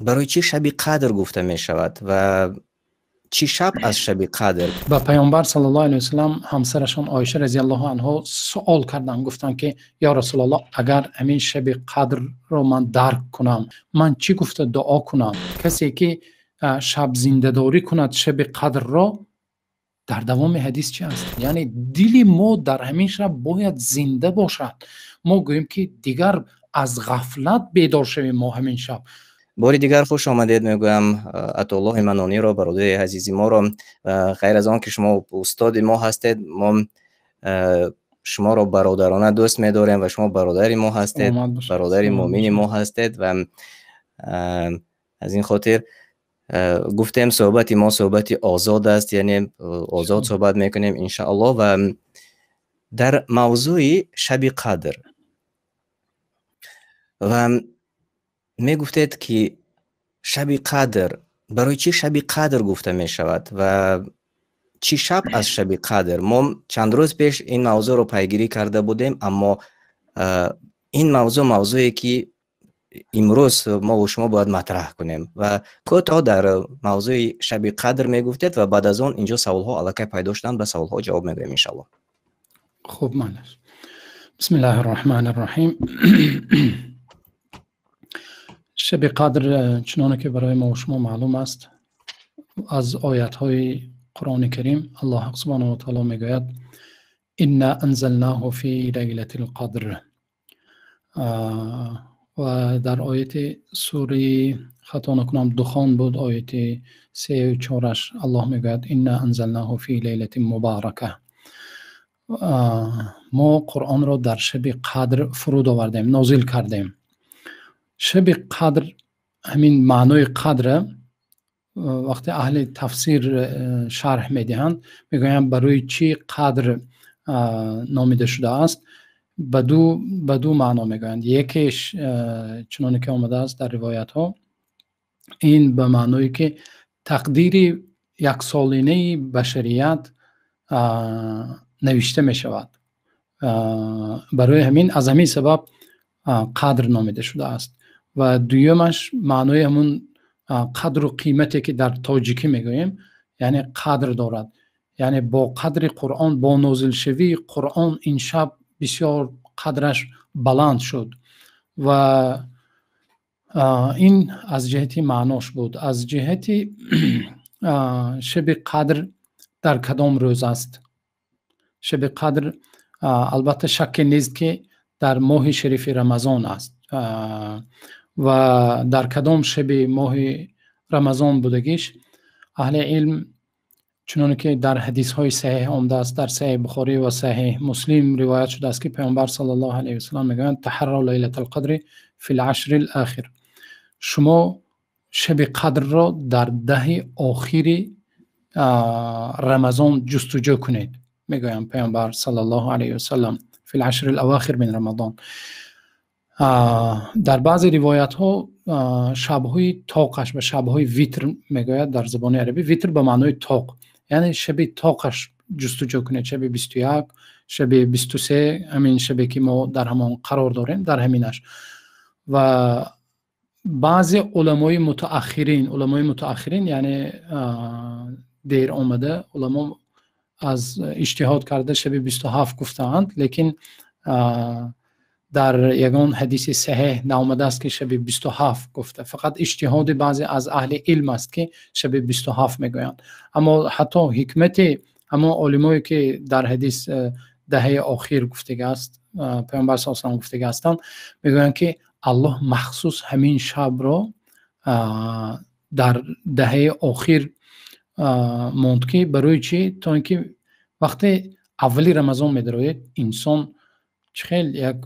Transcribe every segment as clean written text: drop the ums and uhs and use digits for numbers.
Барои чӣ шаби қадр гуфта мешавад ва чӣ шаб аз шаби қадр? Ба Паёмбар саллаллоҳу алайҳи васаллам ҳамсарашон Оиша разияллоҳу анҳо савол карданд, гуфтанд ки: ё Расулуллоҳ, агар ҳамин шаби қадрро ман дарк кунам, ман чӣ гуфта дуо кунам? Касе ки шабзиндадорӣ кунад шаби қадрро, дар давоми ҳадис чӣ аст? Яъне дили мо дар ҳамин шаб бояд зинда бошад. Мо гӯем ки дигар аз ғафлат бедор шавем мо ҳамин шаб. Бори дигар хуш омадед мегӯям Атоуллоҳи Манониро, бародари азизи моро. Ғайр аз он ки шумо устоди мо ҳастед, мо шуморо бародарона дӯст медорем ва шумо бародари мо ҳастед, бародари муъмини мо ҳастед ва аз ин хотир гуфтем, суҳбати мо суҳбати озод аст, яъне озод суҳбат мекунем иншааллоҳ ва дар мавзӯи шаби қадр. Ва мегуфтед ки шаби қадр барои чӣ шаби қадр гуфта мешавад ва чӣ шаб аз шаби қадр? Мо чанд рӯз пеш ин мавзӯъро пайгирӣ карда будем, аммо ин мавзӯъ мавзӯе ки имрӯз мо ва шумо бояд матраҳ кунем ва кӯтоҳ дар мавзӯи шаби қадр мегуфтед ва баъд аз он инҷо саволҳо аллакай пайдо шуданд, ба саволҳо ҷавоб мегӯем иншааллоҳ. Хуб, манаш. Бисмиллаҳир роҳманир роҳим. Шаби қадр, чуноне ки барои мо ва шумо маълум аст аз оятҳои Қуръони Карим, Аллоҳ субҳонаҳу ва таъоло мегӯяд: инна анзалнаҳу фи лайлатил қадр. Ва дар ояти сураи, хато накунам, Духон буд, ояти 3-4 Аллоҳ мегӯяд: инна анзалнаҳу фи лайлатин мубарака. Мо Қуръонро дар шаби қадр фуруд овардем, нозил кардем. Шаби қадр, ҳамин маънои қадр вақте аҳли тафсир шарҳ медиҳанд, мегӯянд барои чӣ қадр номида шудааст? Ба ду маъно мегӯянд. Якеш, чуноне ки омадааст дар ривоятҳо, ин ба маъное ки тақдири яксолинаи башарият навишта мешавад. Барои ҳамин, аз ҳамин сабаб қадр номида шудааст. Ва дуюмаш маънои ҳамун қадру қимате ки дар тоҷикӣ мегӯем, яъне қадр дорад, яъне бо қадри Қуръон, бо нозилшавии Қуръон ин шаб бисёр қадраш баланд шуд. Ва ин аз ҷиҳати маънош буд. Аз ҷиҳати шаби қадр дар кадом рӯз аст? Шаби қадр, албатта, шакке нест ки дар моҳи шарифи Рамазон аст. Ва дар кадом шаби моҳи Рамазон будагиш, аҳли илм, чуноне ки дар ҳадисҳои саҳеҳ омадааст, дар Саҳеҳ Бухорӣ ва Саҳеҳ Муслим ривоят шудааст ки Паёмбар саллаллоҳу алайҳи васаллам мегӯянд: таҳаррав лайлатал қадри фил ашрил охир. Шумо шаби қадрро дар даҳи охири Рамазон ҷустуҷӯ кунед, мегӯянд Паёмбар саллаллоҳу алайҳи васаллам, фил ашрил авохир мин Рамазон. Дар баъзе ривоятҳо шабҳои тоқаш ба шабҳои витр мегӯяд. Дар забони арабӣ витр ба маънои тоқ, яъне шаби тоқаш ҷустуҷӯ кунед, шаби 21, шаби 23, ҳамин шабе ки мо дар ҳамон қарор дорем, дар ҳаминаш. Ва баъзе уламои мутааххирин, уламои мутааххирин яъне дер омада уламо, аз иҷтиҳод карда шаби 27 гуфтаанд, лекин дар ягон ҳадиси саҳеҳ наомадааст ки шаби 27 гуфта. Фақат иҷтиҳоди баъзе аз аҳли илм аст ки шаби 27 мегӯянд. Аммо ҳатто ҳикмати ҳамон олимое ки дар ҳадис даҳаи охир гуфтагааст, Паёмбар саллаллоҳу алайҳи васаллам гуфтага ҳастанд, мегӯянд ки Аллоҳ махсус ҳамин шабро дар даҳаи охир монд, ки барои чӣ? То ин ки вақте аввали Рамазон медарояд, инсон чӣ хел як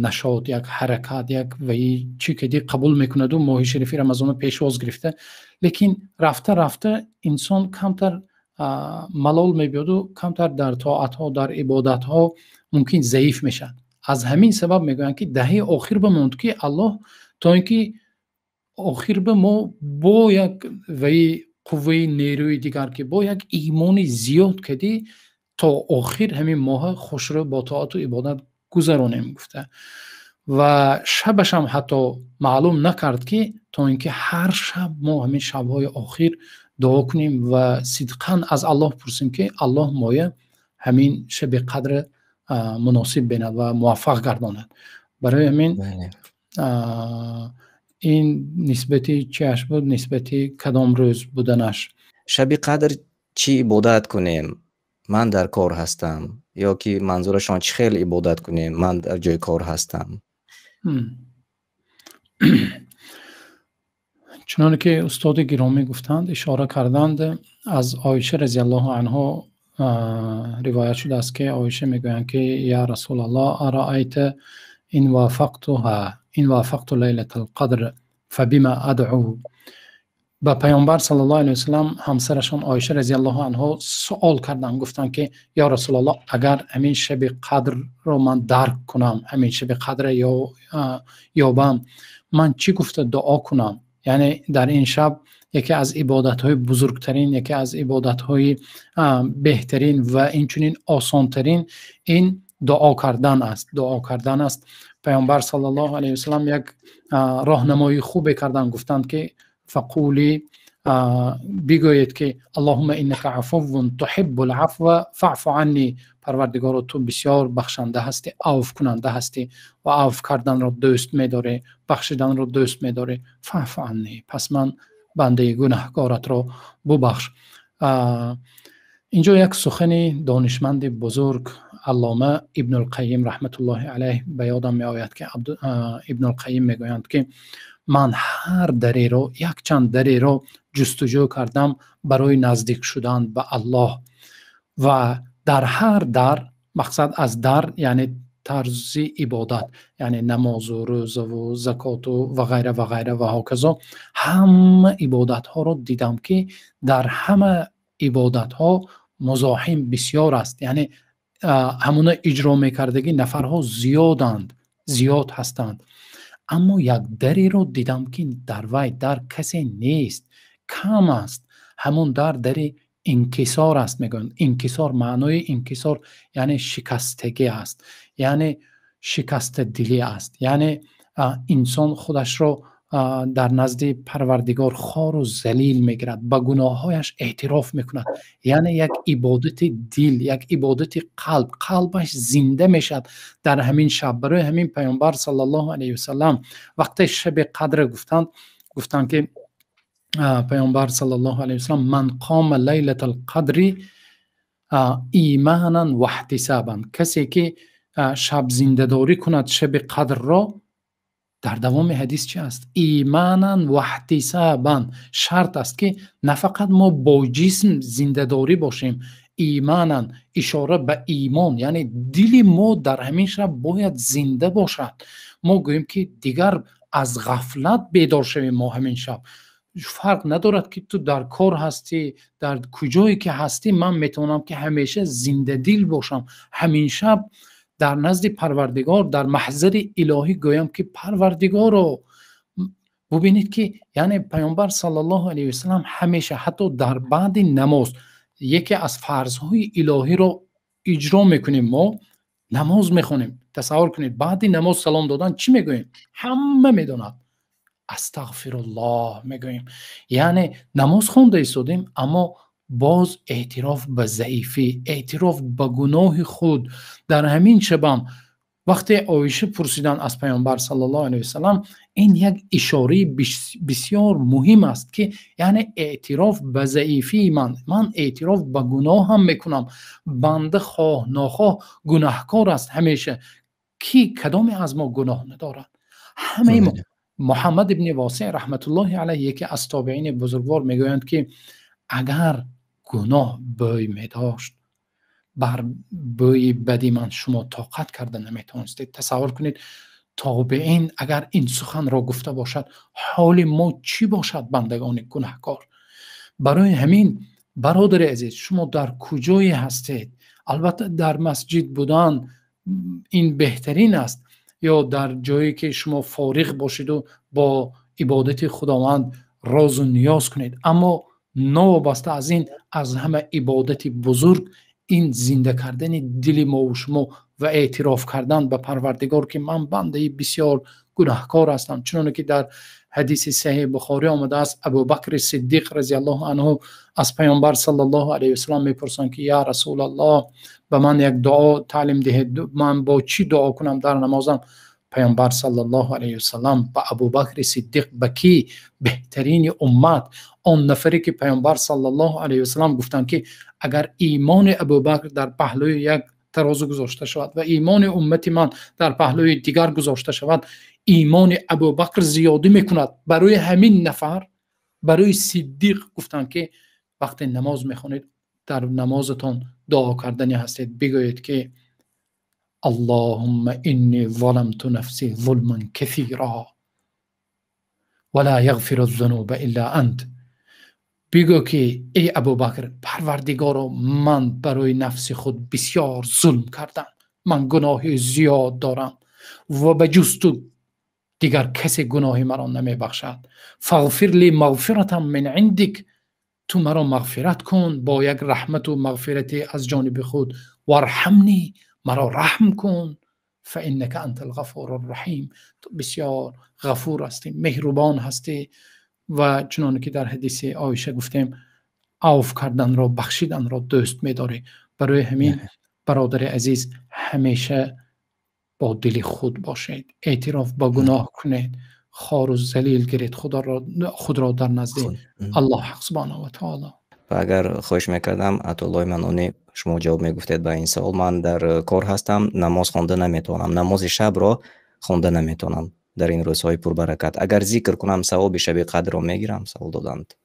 нашот, як ҳаракат, як ваи чӣ кади қабул мекунаду моҳи шарифи Рамазонро пешвоз гирифта, лекин рафта рафта инсон камтар малол мебиёду камтар дар тоатҳо, дар ибодатҳо мумкин заиф мешавад. Аз ҳамин сабаб мегӯянд ки даҳаи охир бимонд, ки Аллоҳ то ин ки охир ба мо бо як ваи қувваи нерӯи дигар, ки бо як имони зиёд кадӣ то охир ҳамин моҳа хушрӯ бо тоату ибодат гузаронем гуфта. Ва шабаш ҳам ҳатто маълум накард, ки то инки ҳар шаб мо ҳамин шабҳои охир дуо кунем ва сидқан аз Аллоҳ пурсем, ки Аллоҳ моя ҳамин шаби қадр муносиб бинад ва муваффақ гардонад. Барои ҳамин ин нисбати чиаш буд, нисбати кадом рӯз буданаш. Шаби қадр чӣ ибодат кунем? Ман дар кор ҳастам, ё ки манзурашон чӣ хел ибодат кунем? Ман дар ҷои кор ҳастам. Чуноне ки устоди гиромӣ гуфтанд, ишора карданд, аз Оиша разияллоҳу анҳо ривоят шудааст, ки Оиша мегӯянд, ки я Расулаллоҳ, араайта ин вафақтуҳа ин вафақту лайлатал қадр фабима адъу. Ба Паёмбар саллаллоҳу алайҳи васаллам ҳамсарашон Оиша разияллоҳу анҳо суол карданд, гуфтанд, ки ё Расулаллоҳ, агар ҳамин шаби қадрро ман дарк кунам, ҳамин шаби қадра ёбам, ман чӣ гуфта дуо кунам? Яъне дар ин шаб яке аз ибодатҳои бузургтарин, яке аз ибодатҳои беҳтарин ва инчунин осонтарин ин дуо кардан аст. Дуо кардан аст. Паёмбар саллаллоҳу алайҳи васаллам як роҳнамоии хубе карданд, гуфтанд, ки фақули, бигӯед, ки Аллоҳумма иннака афуввун туҳиббул афва фаъфу анни. Парвардигоро, ту бисёр бахшанда ҳастӣ, авфкунанда ҳастӣ ва авф карданро дӯст медорӣ, бахшиданро дӯст медорӣ. Фаъфу анни, пас ман бандаи гунаҳкоратро бубахш. Инҷо як сухани донишманди бузург Аллома Ибнулқайим раҳматуллоҳи алайҳ ба ёдам меояд, ки Ибнулқайим мегӯянд, ки ман ҳар дареро, якчанд дареро ҷустуҷӯ кардам барои наздик шудан ба Аллоҳ, ва дар ҳар дар, мақсад аз дар яъне тарзи ибодат, яъне намозу рӯзаву закоту ва ғайра ва ғайра ва ҳоказо, ҳама ибодатҳоро дидам, ки дар ҳама ибодатҳо музоҳим бисёр аст, яъне ҳамуна иҷро мекардагӣ нафарҳо зиёданд, зиёд ҳастанд. Аммо як дареро дидам, ки дар вай дар касе нест, кам аст. Ҳамон дар дари инкисор аст, мегӯянд. Инкисор, маънои инкисор яъне шикастагӣ аст, яъне шикастадилӣ аст, яъне инсон худашро дар назди Парвардигор хору залил мегирад, ба гуноҳҳояш эътироф мекунад, яъне як ибодати дил, як ибодати қалб, қалбаш зинда мешавад дар ҳамин шаб. Барои ҳамин Паёмбар саллаллоҳу алайҳи васаллам вақте шаби қадр гуфтанд, гуфтанд, ки Паёмбар саллаллоҳу алайҳи васаллам ман қома лайлатал қадри иманан ваҳтисабан, касе ки шаб зиндадорӣ кунад шаби қадрро. Дар давоми ҳадис чи аст? Иманан ваҳтисабан. Шарт аст, ки на фақат мо бо ҷисм зиндадорӣ бошем, иманан ишора ба имон, яъне дили мо дар ҳамин шаб бояд зинда бошад. Мо гӯем, ки дигар аз ғафлат бедор шавем мо ҳамин шаб. Фарқ надорад, ки ту дар кор ҳастӣ, дар куҷое ки ҳастӣ, ман метавонам, ки ҳамеша зиндадил бошам. Ҳамин шаб дар назди Парвардигор, дар маҳзари илоҳӣ гӯям, ки Парвардигоро, бубинед, ки яъне Паёмбар саллаллоҳу алайҳи васаллам ҳамеша ҳатто дар баъди намоз, яке аз фарзҳои илоҳиро иҷро мекунем, мо намоз мехонем. Тасаввур кунед, баъди намоз салом додан чӣ мегӯем? Ҳама медонад, астағфируллоҳ мегӯем. Яъне намоз хонда истодем, аммо боз эътироф ба заифӣ, эътироф ба гуноҳи худ. Дар ҳамин шабам вақте Оиша пурсиданд аз Паёмбар саллаллоҳу алайҳи васаллам, ин як ишораи бисёр муҳим аст, ки яъне эътироф ба заифии ман, ман эътироф ба гуноҳам мекунам. Банда хоҳ нохоҳ гунаҳкор аст ҳамеша. Ки кадоме аз мо гуноҳ надорад? Ҳамаи мо. Муҳаммад ибни Восеъ раҳматуллоҳи алайҳ, яке аз тобеини бузургвор, мегӯянд, ки агар гуноҳ бӯй медошт, бар бӯи бади ман шумо тоқат карда наметавонистед. Тасаввур кунед, тобеин агар ин суханро гуфта бошад, ҳоли мо чӣ бошад, бандагони гунаҳкор? Барои ҳамин, бародари азиз, шумо дар куҷое ҳастед, албатта дар масҷид будан ин беҳтарин аст, ё дар ҷое ки шумо фориғ бошеду бо ибодати Худованд розу ниёз кунед, аммо новобаста аз ин, аз ҳама ибодати бузург Ин зинда кардани дили мо ва шумо ва эътироф кардан ба Парвардигор, ки ман бандаи бисёр гунаҳкор ҳастам. Чуноне ки дар ҳадиси Саҳеҳи Бухорӣ омадааст, Абубакри Сиддиқ разияллоҳу анҳу аз Паёмбар саллаллоҳу алайҳи васаллам мепурсанд, ки: «Ё Расулаллоҳ, ба ман як дуо таълим диҳед, ман бо чӣ дуо кунам дар намозам?» Паёмбар саллаллоҳу алайҳи васаллам ба Абубакри Сиддиқ, ба кӣ? Беҳтарини уммат, он нафаре ки Паёмбар саллаллоҳу алайҳи васаллам гуфтанд, ки агар имони Абубакр дар паҳлӯи як тарозу гузошта шавад ва имони уммати ман дар паҳлӯи дигар гузошта шавад, имони Абубакр зиёдӣ мекунад. Барои ҳамин нафар, барои Сиддиқ гуфтанд, ки вақте намоз мехонед, дар намозатон дуо кардани ҳастед, бигӯед, ки: «Аллоҳумма инни заламту нафси зулман касира ва ла яғфиру зунуба илла ант». Бигӯ, ки эй Абубакр, Парвардигоро, ман барои нафси худ бисёр зулм кардам, ман гуноҳи зиёд дорам ва ба ҷуз ту дигар касе гуноҳи маро намебахшад. فاغفر لي مغفرة من عندك. Ту маро мағфират кун бо як раҳмату мағфирате аз ҷониби худ. وارحمني. Маро раҳм кун. فإنك أنت الغفور الرحيم. Ту бисёр ғафур ҳастӣ, меҳрубон ҳастӣ. Ва чуноне ки дар ҳадиси Оиша гуфтем, авф карданро, бахшиданро дӯст медорӣ. Барои ҳамин, бародари азиз, ҳамеша бо дили худ бошед, эътироф ба гуноҳ кунед, хору залил гиред худро дар назди Аллоҳ субҳанаҳу ва таоло. Ва агар хоҳиш мекардам, Атоуллои Манони, шумо ҷавоб мегуфтед ба ин савол. Ман дар кор ҳастам, намоз хонда наметавонам, намози шабро хонда наметавонам дар ин рӯзҳои пурбаракат. Агар зикр кунам, савоби шаби қадрро мегирам? Савол доданд.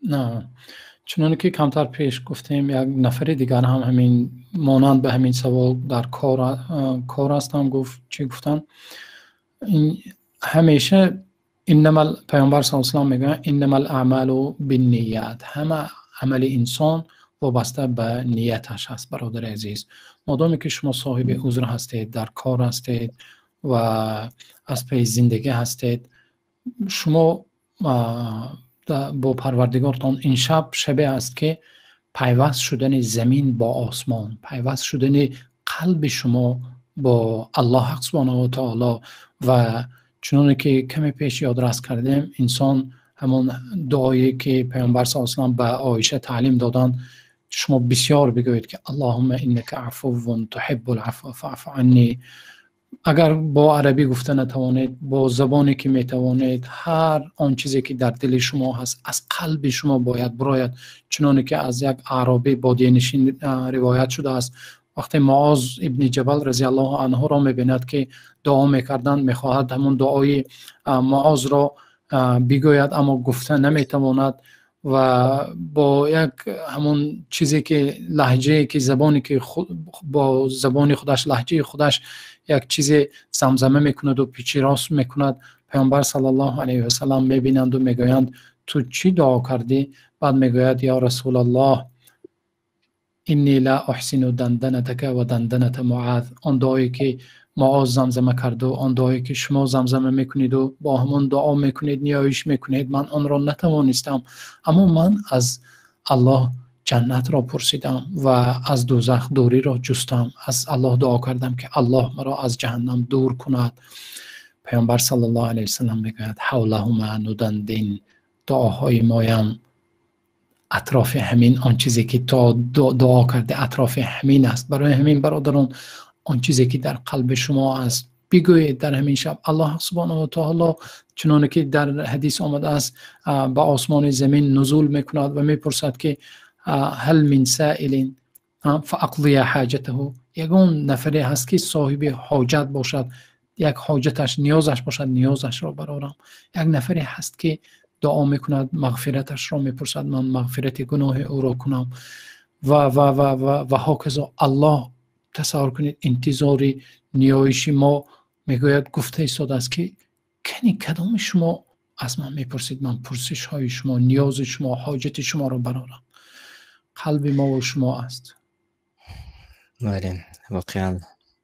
На, чуноне ки камтар пеш гуфтем, як нафари дигар ҳам ҳамин монанд ба ҳамин савол, дар кор ҳастам гуфт, чӣ гуфтанд. Ҳамеша иннамал, Паёмбар саллаллоҳу алайҳи васаллам мегӯянд: إنما الأعمال بالنيات. Ҳама амали инсон вобаста ба нияташ аст. Бародари азиз, модоме ки шумо соҳиби узр ҳастед, дар кор ҳастед ва аз пайи зиндагӣ ҳастед, шумо бо Парвардигортон, ин шаб шабе аст, ки пайваст шудани замин бо осмон, пайваст шудани қалби шумо бо Аллоҳ субҳанаҳу ва таоло. Ва чуноне ки каме пеш ёдрас кардем, инсон ҳамон дуое ки Паёмбар саллаллоҳу алайҳи васаллам ба Оиша таълим доданд, шумо бисёр бигӯед, ки: اللهم إنك عفو تحب العفو فاعف عني. Агар бо арабӣ гуфта натавонед, бо забоне ки метавонед, ҳар он чизе ки дар дили шумо ҳаст, аз қалби шумо бояд бирояд. Чуноне ки аз як аъробӣ бодиянишин ривоят шудааст, вақте Муоз ибни Ҷабал разияллоҳу анҳуро мебинад, ки дуо мекарданд, мехоҳад ҳамон дуои Муозро бигӯяд, аммо гуфта наметавонад ва бо як ҳамон чизе ки лаҳҷае ки забоне ки бо забони худаш, лаҳҷаи худаш як чизе замзама мекунаду пичи рост мекунад. Паёмбар саллаллоҳу алайҳи васаллам мебинанду мегӯянд: «Ту чӣ дуо кардӣ?» Баъд мегӯяд: «Ё Расулаллоҳ, إني لا أحسن دندنتك ودندنة معاذ». Он дуое ки Муоз замзама карду, он дуое ки шумо замзама мекунеду бо ҳамон дуо мекунед, ниёиш мекунед, ман онро натавонистам, аммо ман аз Аллоҳ ҷаннатро пурсидам ва аз дӯзах дуриро ҷустам, аз Аллоҳ дуо кардам, ки Аллоҳ маро аз ҷаҳаннам дур кунад. Паёмбар саллаллоҳу алайҳи васаллам мегӯяд: حولهما ندندن. Дуоҳои моям атрофи ҳамин он чизе ки то дуо карде, атрофи ҳамин аст. Барои ҳамин, бародарон, он чизе ки дар қалби шумо аст, бигӯед дар ҳамин шаб. Аллоҳ субҳанаҳу ва таоло, чуноне ки дар ҳадис омадааст, ба осмони замин нузул мекунад ва мепурсад, ки هل من سائل فأقضي حاجته. Ягон нафаре ҳаст, ки соҳиби ҳоҷат бошад, як ҳоҷаташ, ниёзаш бошад, ниёзашро барорам? Як нафаре ҳаст, ки дуо мекунад, мағфираташро мепурсад, ман мағфирати гуноҳи ӯро кунам? Ва ҳоказо. Аллоҳ, тасаввур кунед, интизори ниёиши мо мегӯяд, гуфта истодааст, ки кани кадоми шумо аз ман мепурсед, ман пурсишҳои шумо, ниёзи шумо, ҳоҷати шуморо барорам? Қалби мову шумо аст. Бале, воқеан.